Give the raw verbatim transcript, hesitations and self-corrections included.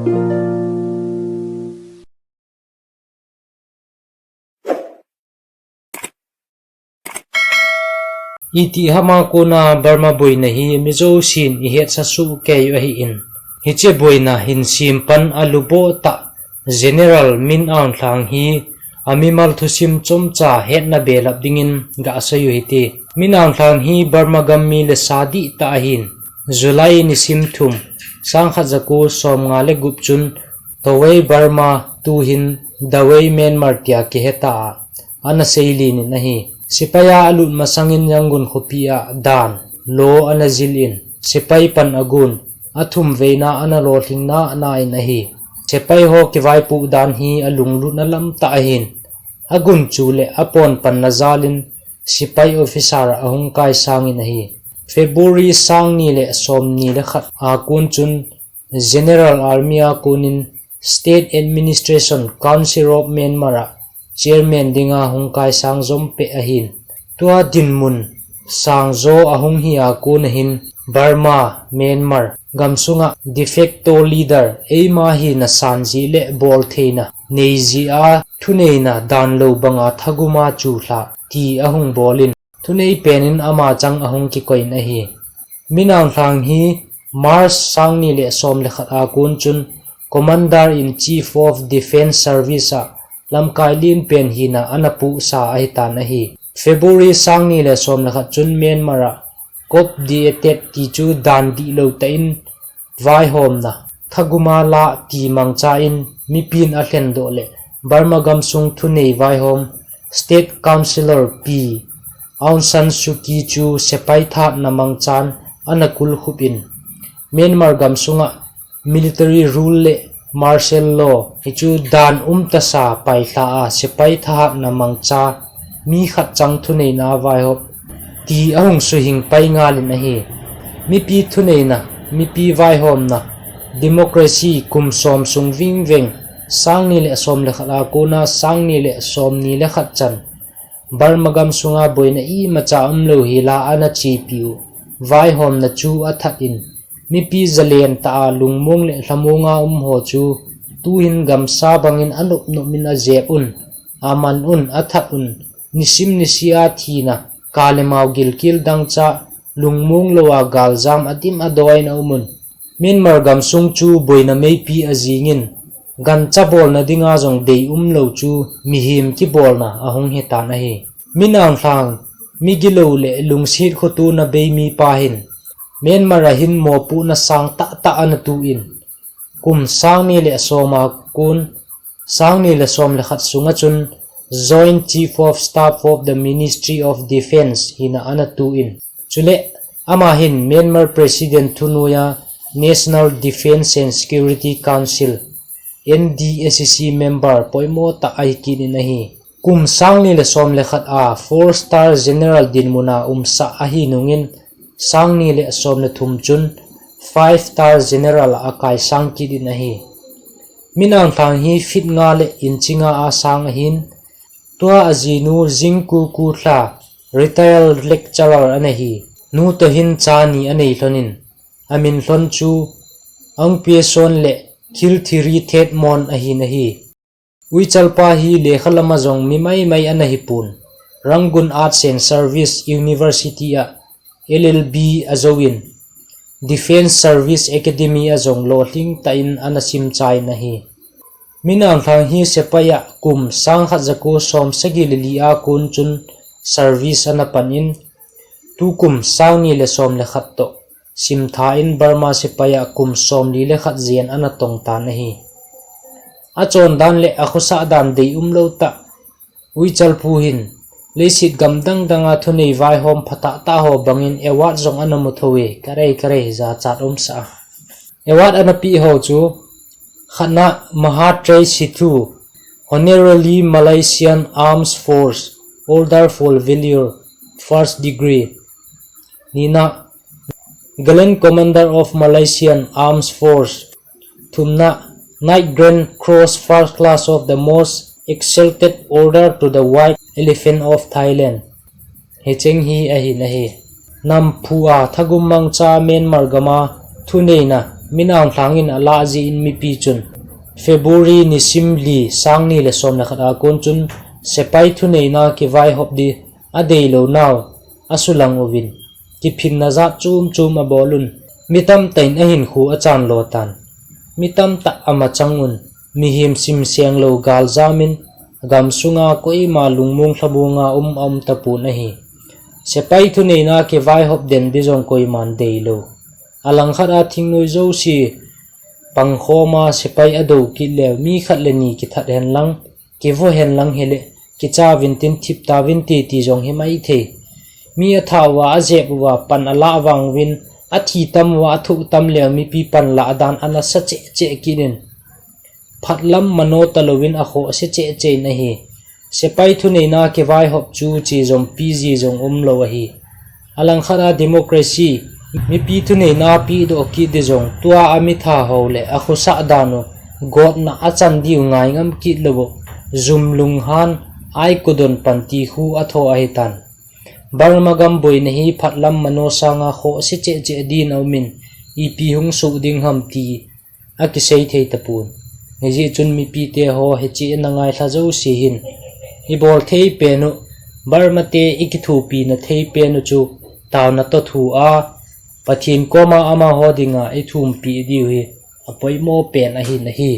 Itihama kona Burma boina hi mi jousen ihetsa soh kei u ahin. Hiche boina hin sempan aluboh tah General Min Aung Hlaing hi amimal thusim chomcha hetna belap dingin gasei u hite. Min Aung Hlaing hi Burma gam mi lesa dihtah ahin. July nisim thum, sangkhat jako somnga le gup chun Tawei Burma, tuhin Dawei Myanmar tia kihetah a, ana seilin in ahi. Sepai a alut masangin Yangon khopi a dan, law ana jil in, sepai pan agon, athum veina ana lolhing nana in ahi. Sepai ho kivaipoh dan hi alunglut na lamtah ahin. Agunchu le apon panna jalin sepai officer ahung kaisangin ahi. February sangni le somni le khat a kon chun General Army a konin State Administration Council of Myanmar a Chairman dinga hung kaisang jom peh ahin. Tua dinmun sangjo ahung hi a kona hin Burma, Myanmar, gamsunga de facto leader eima hina sanji le boltheina neiji a thuneina danlou banga thaguma chulha ti ahung bolin. Thunei penin ama chang ahung kikoiyin ahi. Min Aung Hlaing hi March sangni le somle khat a kon chun Commander in Chief of Defence Service a lamkai lenpen hina ana puhsa ahitan ahi. February sangni le somle khat chun Myanmar a coup d'etat ti chu dan dihlou tah in vaihomna, thaguma la ti mangcha in mipin alhendoh le Burma gamsung thunei vaihom State Councillor Pi Aung San Suu Kyi chu sepai thahatna mangchan ana kulkhupin Myanmar gamsunga military rule le martial law hichu dan umtasa pailha a sepai thahatna mangcha mi khat chang thuneina vaihop ti ahung suhing pai ngalin ahi. Mipi thuneina, mipi vaihomna, democracy kum som sung vingveng, sangni le somle khat a kona sangni le somni le khat chan Burma gamsunga boina imacha umlou hila ana chepiu vaihomna chu athat in, mipi zalen tah a lungmong le lhamonga um ho chu tuhin gamsa bangin anopnop in ajep un, aman un, athat un, nisim nisia thina, kalemau gilkel dangchah, lungmong lou a galjam adim adoi in aum un. Myanmar gamsung chu boina meipi ajingin, gancha bolna dinga jong dei umlou chu mihem kibolna ahung hitan ahi. Min Aung Hlaing, migilou le lungset khotona bei mipa hin, Myanmar a hin mopohna sang tahtah ana tuin, kum sangni le som a kon, sangni le somle khat sunga chun Joint Chief of Staff of the Ministry of Defence hina ana tuin. Chule ama hin Myanmar President thunoiya National Defence and Security Council, N D S C member poimo tah ahi kitin ahi. Kum sangni le somle khat a four star general dinmuna umsa ahi nungin sangni le somle thum chun five star general a akaisang kitin ahi. Min Aung Hlaing hi feet nga le inch nga a sang ahin, tua ajinu Zing Ku Ku Thla, retired lecturer ana hi. Nu toh hin cha ni anei lhonin, amin lhon chu Aung Pye Son le Khilthiri Thet Mon ahin ahi. Uichalpa hi lekha lama jong mi maimai ana hipon, Rangoon Arts and Service University a L L B ajouvin, Defence Service Academy a jong lolhing tah in ana simchai in ahi. Min Aung Hlaing hi sepai a kum sangkhat jako somsagi le li a kon chun service ana panin, tukum sangni le somle khat toh simtha in Burma sepai a kum somli le khat jen ana tongtan ahi. Achondan le akhosah dan dei umlou tah, uichalpu hin leiset gam dangdang a thunei vaihom phatah tah ho bangin award jong ana muthou e, karei karei jachat umsa a. Award ana peh ho chu, khatna Mahathir Situ, Honorary Malaysian Armed Force, Order for Valor, First Degree. Nina, Gallant Commander of Malaysian Armed Force. Thumna, Knight Grand Cross First Class of the Most Exalted Order to the White Elephant of Thailand. Hicheng hi ahin ahi. Namphu a thagum mangcha Myanmar gama thuneina Min Aung Hlaing in alah jeh in mipi chun February nisim li, sang ni le som le khat a kon chun sepai thuneina kivaihop di adeilou nau asulang uvin, kiphinna jat chom chom abol un, mi tamtah in ahinkho achan lo tan. Mi tamtah amachang un, mihem simseng lou galjam in, gamsunga koima lungmong lhamong a um aum tapon ahi. Sepai thuneina kivaihop den di jong koiman deilou. Alangkhat a thingnoi jouse pangkhom a sepai adou kit leu, mi khat le ni kithat hen lang, kivo hen lang hile, kicha uvin tin, thip tauvin te ti jong hi maithei. Mi atha uva, ajep uva, pan alah vang uvin, athi tam uva, athoh tam leu, mipi panlah dan anasa cheh cheh kit in, phatlam mano talouvin akhohse cheh cheh in ahi. Sepai thuneina kivaihop chu che jong pi ji jong umlou ahi. Alangkhat a democracy, mipi thuneina pehdoh kit di jong, tua amitha ho le akhosah dan u, gotna achan diu ngai ngam kit lou u, jum lunghan, aikudon panti khu atho ahitan. Burma gam boina hi phatlam mano sanga khohse cheh cheh din aumin, ipi hung soh ding ham ti akisei thei tapon. Hijeh chun mipite ho hiche na ngailha jouse hin, ibol thei pen u, Burma te ikithopina thei pen u chu, taona toh thu a, Pathen koma amaho dinga ithumpeh diu hi apoimo pen ahin ahi.